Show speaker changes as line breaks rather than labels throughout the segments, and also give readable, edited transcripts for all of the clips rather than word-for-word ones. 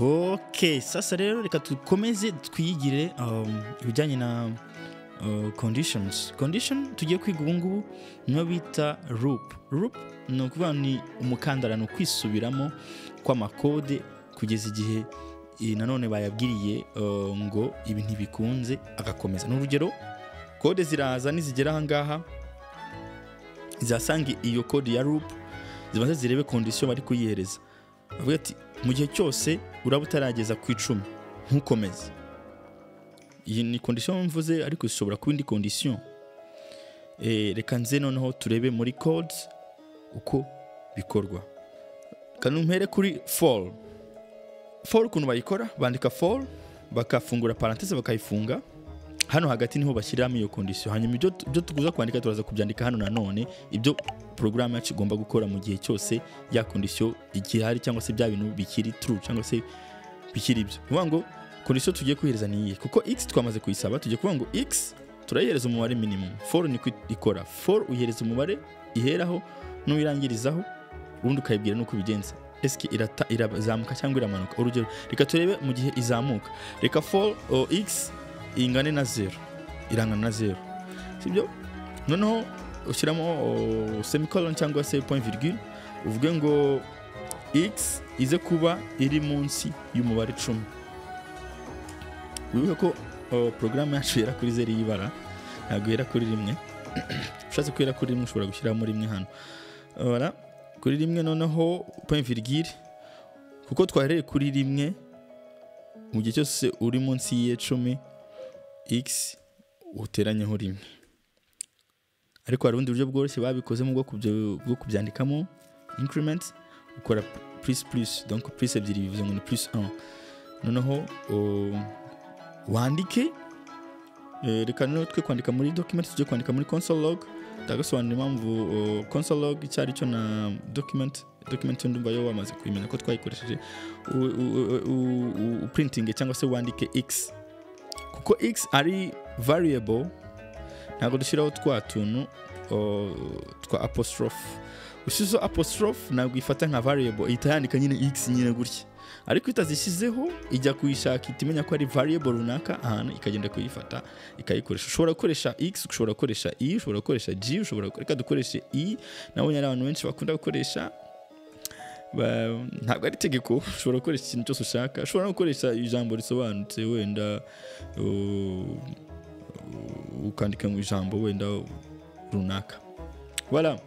Ok, sasa rero reka dukomeze twiyigire ibijyanye na conditions. Condition tugiye kwiga ubu ngubu niyo bita loop. Loop ni ukuvuga ni umukandara, ni ukwisubiramo kw'amakode kugeza igihe nanone bayabwiriye ngo ibi ntibikunze, agakomeza. Ni urugero, kode ziraza, nizigera aha ngaha zizasanga iyo kode ya loop, zibanza zirebe condition bari kuyihereza. Bavuga ati mu gihe cyose uraba utarageza ku 10 ntukomeze. Iyi ni condition mvuze, ariko ishobora kuba indi condition. Reka nze noneho turebe muri codes uko bikorwa. Kanumpere kuri for. For ukuntu bayikora, bandika for bakafungura parenthèse bakayifunga, hano hagati niho bashyiramo iyo condition. Hanyuma ibyo tuguza kwandika turaza kubyandika hano nanone, ibyo porogaramu yacu igomba gukora mu gihe cyose ya condition igihari, cyangwa se bya bintu bikiri true, cyangwa se bikiri ibyo. Ni ukuvuga ngo condition tugiye kuhereza ni iyihe? Kuko x twamaze kuyisaba, tugiye kuvuga ngo x turayihereza umubare minimum. For niko ikora. For uyihereza umubare iheraho n'uyirangirizaho, ubundi ukayibwira n'uko ubigenza. Eske irata irazamuka cyangwa iramanuka? Urugero, reka turebe mu gihe izamuka. Reka for x ingane na 0, irangana na 0, sibyo? Noneho ushyiramo semicolon cyangwa se point virgule, uvuge ngo x ize kuba iri munsi y'umubare 10. Wibuke ko porogaramu yacu ihera kuri 0 y'ibara, ntabwo ihera kuri 1. Ushatse guhera kuri 1 ushobora gushyiramo 1 hano. Voilà, kuri 1, noneho point virgule, kuko twahereye kuri 1, mu gihe cyose uri munsi y'icumi x uteranyeho 1. Ariko hari ubundi buryo bworoshye babikozemo bwo kubyandikamo increment, ukora plus plus, donc plus ebyiri bivuze ngo ni plus 1. Noneho wandike, reka noneho twe kwandika muri document, tujye kwandika muri console log. Ndagasobanura impamvu console log icyo ari cyo na document. Document ndumva yo wamaze kuyimenya ko twayikoresheje. Printing cyangwa se wandike x, kuko x ari variable, ntabwo dushyiraho twa tuntu twa apostrophe. Ushyizeho apostrophe ntabwo ifata nka variable, ihita yandika nyine x nyine gutya. Ariko itazishyizeho ijya kuyishaka, ihita imenya ko ari variable runaka ahantu, ikagenda kuyifata ikayikoresha. Ushobora gukoresha x, ushobora gukoresha i, ushobora gukoresha g, ushobora, reka dukoreshe i, nabonye ari abantu benshi bakunda gukoresha. Ntabwo ari itegeko, ushobora gukoresha ikintu cyose ushaka. Ushobora no gukoresha ijambo risobanutse, wenda ukandika mu ijambo wenda runaka. Voilà,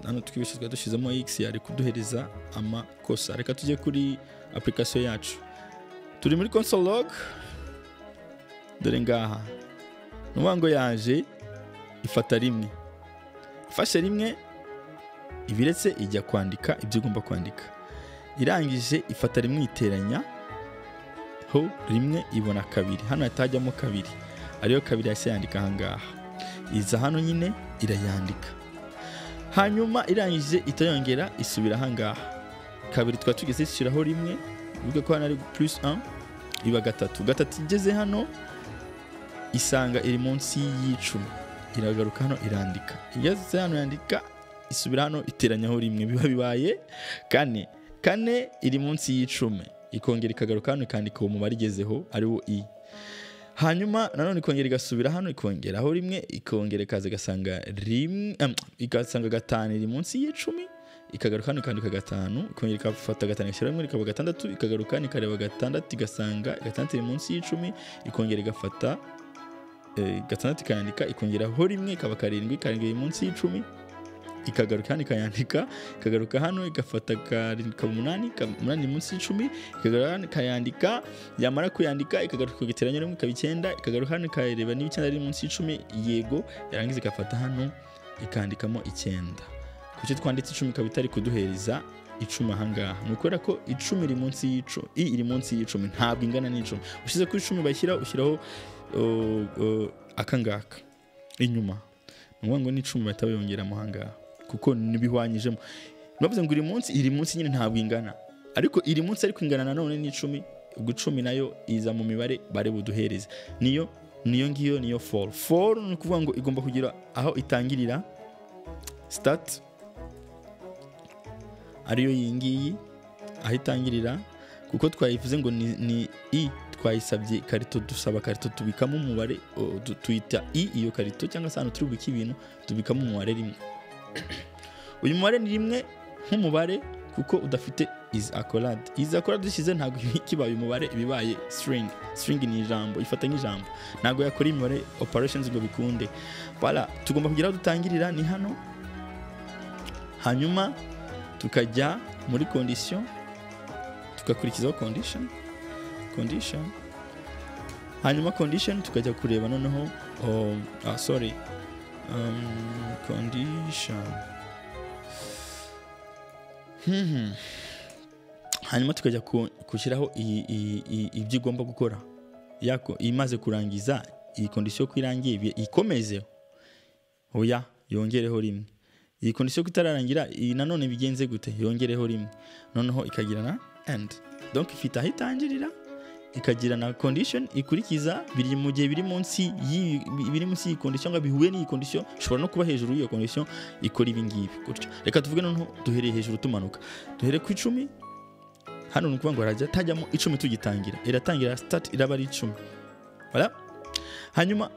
hano twibeshye, dushyizemo x yari kuduhereza amakosa. Reka tujye kuri application yacu. Turi muri console log, dore ngaha. Ni ukuvuga ngo yaje ifata 1, ifashe 1 ibiretse ijya kwandika ibyo igomba kwandika. Irangije ifata 1 iteranya ho 1 ibona 2, hano hahita hajyamo 2, ariyo 2 yahise yandika aha ngaha. Iza hano nyine irayandika, hanyuma irangije itayongera isubira aha ngaha. 2 twari tugeze ishyiraho 1, bivuga ko hano ari plus 1, iba 3. 3 igeze hano isanga iri munsi y'icumi, iragaruka hano irandika, igeze hano yandika, isubira hano iteranyaho 1, biba bibaye 4. 4 iri munsi y'icumi, ikongera ikagaruka hano ikandika uwo mubare igezeho ariwo i. Hanyuma nanone ikongera igasubira hano ikongeraho 1, ikongera ikaza igasanga 1, igasanga 5 iri munsi y'icumi, ikagaruka hano ikandika 5, ikongera ikafata 5 igashyira 1 ikaba 6, ikagaruka hano ikareba 6 igasanga 6 iri munsi y'icumi, ikongera igafata 6 ikayandika, ikongeraho 1 ikaba 7, 7 iri munsi y'icumi, ikagaruka hano ikayandika, ikagaruka hano igafata 7 ikaba 8, 8 munsi y'icumi, ikagaruka hano ikayandika, yamara kuyandika ikagaruka ikagereranya 1 ikaba 9, ikagaruka hano ikareba niba 9 ari munsi y'icumi, yego, yarangiza igafata hano ikandikamo 9. Kuki twanditse 10 ikaba itari kuduhereza 10 aha ngaha? Ni ukubera ko 10 iri munsi y'icumi, i iri munsi y'icumi, ntabwo ingana n'icumi. Ushyize kuri 10 bashyira, ushyiraho aka ngaka inyuma, ni ukuvuga ngo ni 10 bahita bayongeramo aha ngaha, kuko ntibihwanyijemo. Bavuze ngo iri munsi nyine ntabwo ingana, ariko iri munsi ariko ingana nanone n'icumi, ubwo 10 nayo iza mu mibare bari buduhereze. Niyo ngiyo niyo for. For ni ukuvuga ngo igomba kugira aho itangirira, start ariyo iyi ngiyi, aho itangirira, kuko twayivuze ngo ni i, twayisabye karito, dusaba karito tubikamo umubare, tuyita i iyo karito, cyangwa se ahantu turi bubike ibintu tubikamo umubare 1. Uyu mubare ni 1 nk'umubare kuko udafite is accolade. Is accolade dushyize ntabwo kibaye umubare, ibibaye string. String ni ijambo, ifata nk'ijambo, ntabwo yakora imibare operations ngo bikunde. Voilà, tugomba kugira aho dutangirira ni hano, hanyuma tukajya muri condition, tugakurikizaho condition, hanyuma condition tukajya kureba noneho condition, hanyuma tukajya gushyiraho ibyo igomba gukora. Yako imaze kurangiza iyi condition ko irangiye ikomeze, oya yongereho 1. Iyi condition ko itararangira iyi nanone bigenze gute, yongereho 1, noneho ikagira na end. Donc ifite aho itangirira, ikagira na condition ikurikiza biri mu gihe biri munsi y'iyi condition, ngo bihuye n'iyi condition, ishobora no kuba hejuru y'iyo condition ikora ibi ngibi gutyo. Reka tuvuge noneho duhereye hejuru tumanuka, duhere ku 10. Hano ni ukuvuga ngo harajya tajyamo 10 tugitangira, iratangira start iraba ari 10. Voilà. Hanyuma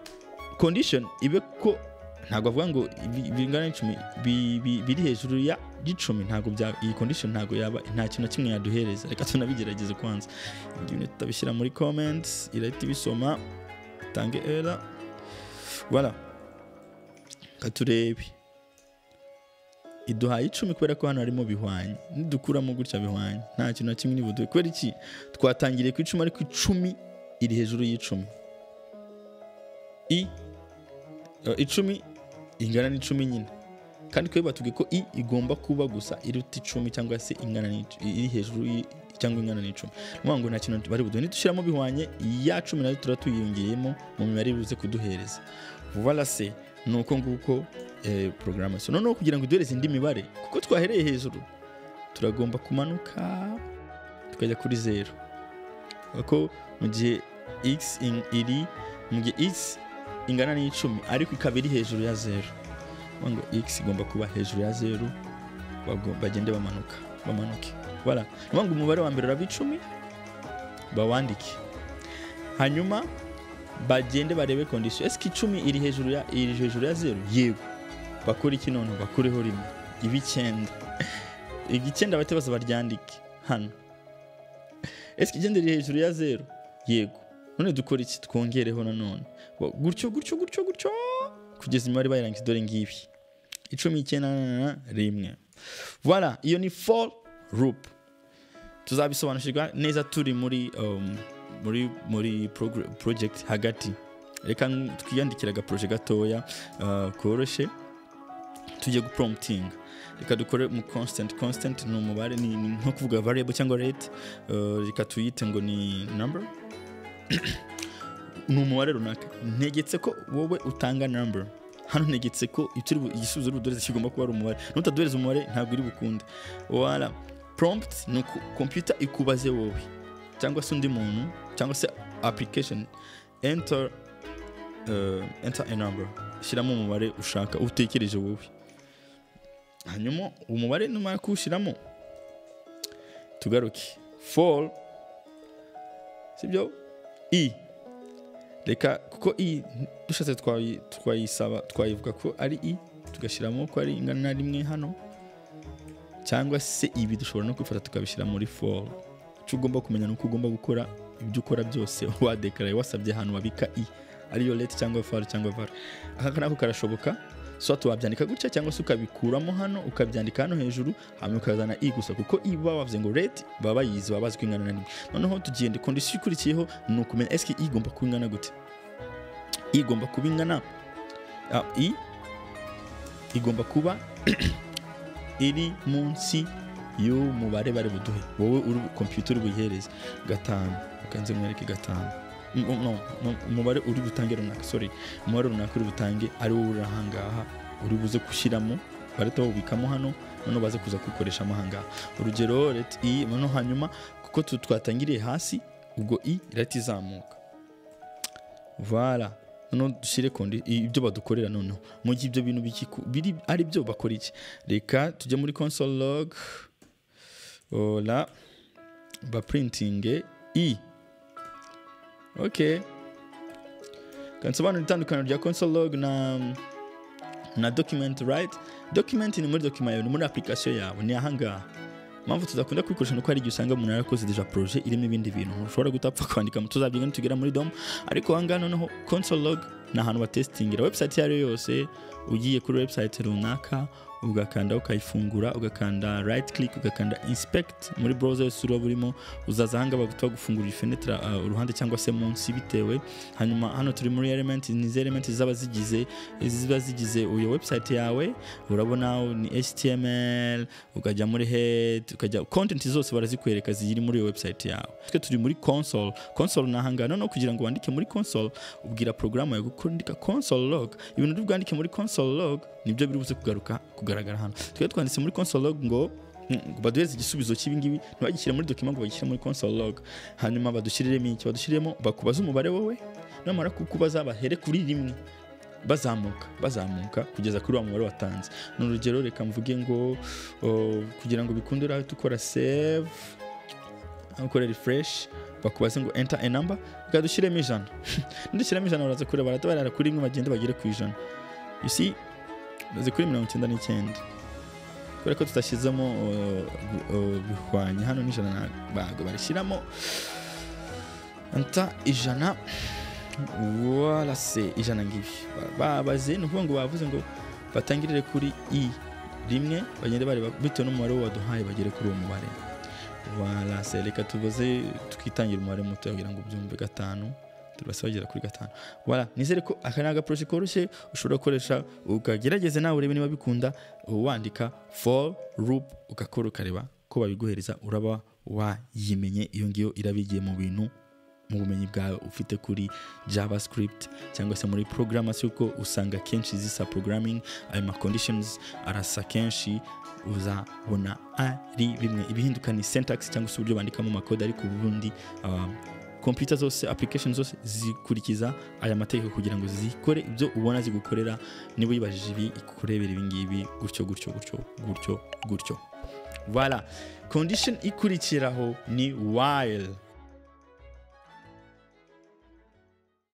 condition ibe ko ntabwo avuga ngo bingana n'icumi, biri hejuru ya 10, ntabwo iyi condition ntabwo yaba, nta kintu na kimwe yaduhereza. Reka tunabigerageze kwanza, ibintu tutabishyira muri comments, irahita ibisoma itange error. Voilà, katurebe iduhaye 10 kubera ko hano harimo bihwanye, nidukuramo gutya bihwanye nta kintu na kimwe nibuduhe. Kubera iki? Twatangiriye ku 10 ariko 10 iri hejuru y'10, 10 ingana n'10 nyine, kandi twe batubwiye ko i igomba kuba gusa iruta 10 cyangwa se ingana iri hejuru cyangwa ingana n'10. Nuvuga ngo nta kintu bari buduhe, nidushyiramo bihwanye ya 10 nayo turatuyongeyemo mu mibare ibuze kuduhereza. Voilà, c'est nuko nguko programmation. Noneho kugira ngo iduhereze indi mibare, kuko twahereye hejuru, turagomba kumanuka tukajya kuri 0, kuko mu gihe x iri mu gihe x ingana n'10 ariko ikaba iri hejuru ya 0, ngo x igomba kuba hejuru ya 0, bagende bamanuka bamanuke. Voilà, ngo umubare wa mbere uraba 10 bawandike, hanyuma bagende barebe condition, est-ce que 10 iri hejuru ya 0? Yego. Bakora iki none? Bakureho 1 ibi 9, 9 bate baza baryandike hano. Est-ce que 9 iri hejuru ya 0? Yego. None dukora iki? Twongereho nanone gutyo gutyo gutyo gutyo kugeza imibare bayirangiza. Dore ngibi 10, 9, 1. Voilà, iyo ni for loop. Tuzabisobanukirwa neza turi muri muri project hagati. Reka twiyandikira aga project gatoya koroshe, tujye guprompting. Reka dukore mu constant. Constant ni umubare, ni nko kuvuga variable cyangwa rate. Reka tuyite ngo ni number, ni umubare runaka. Ntegetse ko wowe utanga number hano, ntegetse ko igisubizo uri buduhereze kigomba kuba ari umubare. Nutaduhereza umubare ntabwo uri bukunde. Voilà, prompt ni computer ikubaze wowe cyangwa se undi muntu cyangwa se application, enter a number, shyiramo umubare ushaka utekereje wowe. Hanyuma umubare numara kuwushyiramo tugaruke for, sibyo, i reka kuko i dushatse twayisaba twayivuga ko ari i, tugashyiramo ko ari ingana na 1 hano, cyangwa se ibi dushobora no kwifata tukabishyira muri for. Icyo ugomba kumenya ni uko ugomba gukora ibyo ukora byose wadekaraye wasabye ahantu wabika i, ariyo let cyangwa var cyangwa var. Aka nako karashoboka, so wabyandika gutya cyangwa se ukabikuramo hano ukabyandika hano hejuru, hanyuma ukazana i gusa, kuko i baba bavuze ngo let baba bayizi, baba bazi ko ingana na 1. Noneho tugende condition ikurikiyeho ni ukumenya est-ce que i igomba kuba ingana gute. I igomba kuba ingana, i igomba kuba iri munsi y'umubare bari buduhe wowe uri computer uri buyihereze 5. Ukanze mwereke 5, no umubare uri butange runaka, sorry, umubare runaka uri butange ari wowe uri ahangaha uri buze gushyiramo, bareta bawubikamo hano, noneho baze kuza kuwukoreshamo ahangaha. Urugero let i, noneho hanyuma kuko twatangiriye hasi, ubwo i irahita izamuka. Voilà, noneho dushyire ibyo badukorera. Noneho mu gihe ibyo bintu biri ari byo bakora iki? Reka tujye muri console log. Voilà, Ba printing i. Okay, kansobanura itandukaniro rya console log na document write. Document ni muri document yawe, ni muri application yawe, ni ahangaha. Impamvu tudakunda kubikoresha nuko hari igihe usanga umuntu yarakoze déjà projet irimo ibindi bintu ushobora gutapfa kwandika, tuzabyiga nitugera muri DOM. Ariko ahangaha noneho console log ni ahantu batestingira website iyo ari yo yose. Ugiye kuri website runaka, ugakanda, ukayifungura, ugakanda right click, ugakanda inspect muri browser yose uraba urimo, uzaza ahangaha baguta gufungura fenêtre uruhande cyangwa se munsi bitewe. Hanyuma hano turi muri element, ni izi element zaba zigize, ziba zigize iyo website yawe. Urabona ni HTML, ukajya muri head, ukajya content zose barazikwereka ziri muri iyo website yawe. Twe turi muri console. Console ni ahangaha. Noneho kugira ngo wandike muri console, ubwira porogaramu yawe kwandika console log. Ibintu uri bwandike muri console log nibyo biri buze kugaruka kugaragara hano. Twe twanditse muri console log ngo baduhereze igisubizo cy'ibi ngibi, ntibagishyire muri document, ngo bagishyire muri console log. Hanyuma badushyiriremo iki? Badushyiriremo, bakubaza umubare wowe, namara kukubaza bahere kuri 1, bazamuka, bazamuka kugeza kuri wa mubare watanze. Ni urugero, reka mvuge ngo kugira ngo bikunde urahita ukora save, ukore refresh, bakubaze ngo "Enter a number." Reka dushyiremo 100. Nidushyiramo 100, baraza kureba, barahita barara kuri 1, bagende bagere ku 100. You see, baze kuri 99 kubera ko tutashyizemo bihwanye hano n'ijana. Ntabwo barishyiramo. Enter 100, voilà, c'est 100 ngibi. Babaze, ni ukuvuga ngo bavuze ngo batangirire kuri i 1, bagende bareba bitewe n'umubare waduhaye, bagere kuri uwo mubare. Voilà, c'est reka tubaze, twitangira umubare muto kugira ngo ubyumve, 5. Turabasaba bagera kuri 5. Voilà, nizere ko aka ni agaprojet koroshye ushobora gukoresha, ukagerageza nawe urebe niba bikunda. Wandika for loop, ugakora, ukareba ko babiguhereza, uraba wayimenye. Iyo ngiyo irabigiye mu bintu, mu bumenyi bwawe ufite kuri JavaScript cyangwa se muri programmation, kuko usanga kenshi zisa programming, ayo ma conditions arasa, kenshi uzabona ari bimwe. Ibihinduka ni syntax cyangwa se uburyo bandikamo amakode, ariko ubundi computer zose, application zose zikurikiza aya mategeko kugira ngo zikore ibyo ubona zigukorera. Niba uyibajije ibi, ikurebera ibi ngibi, gutyo gutyo gutyo gutyo gutyo. Voilà, condition ikurikiraho ni while.